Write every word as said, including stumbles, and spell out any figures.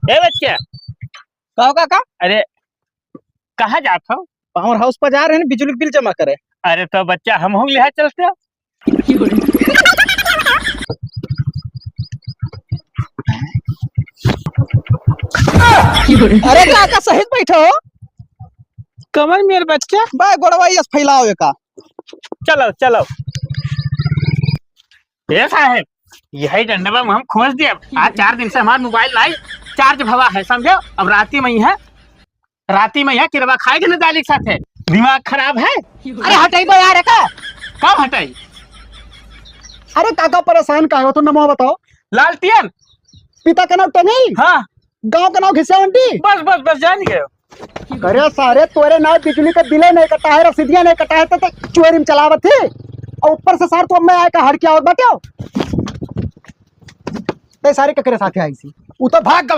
ए बच्चा। का हो काका? अरे, कहाँ जात हो? पावर हाउस पर जा रहे हैं, बिजली के बिल जमा करे। अरे तो बच्चा, हम हूँ लिहा चलते हो। अरे काका, सहित बैठो। कमर मेर बच्चा। बा गोड़वा यस फैलाओ एका। चलो, चलो। ए साहेब, यही डंडवा में हम खोस दिया। आज चार दिन से हमार मोबाइल लाई चार्ज भवा है, समझो। अब राती में ही है, राती में यहाँ किरवा खाए के ना दाली के साथ है। दिमाग खराब है। अरे हटाई बा यार, का? कब हटाई? अरे काका परेशान काहे हो, तो नमवा बताओ। लालटेन। पिता का नाम टंगई? हाँ। गांव का नाम घिसियावंटी? बस, बस, बस, जान गए। अरे सारे, तोरे नाम बिजली का बिले नहीं कटा है, रसीदिया नहीं कटा है, तो, तो चोरी में चलावत है। और ऊपर से सार तू अब मैं आए का हड़किया और बाटे। ते सारे ककरे साथे आई सी। उ तो भाग गवा।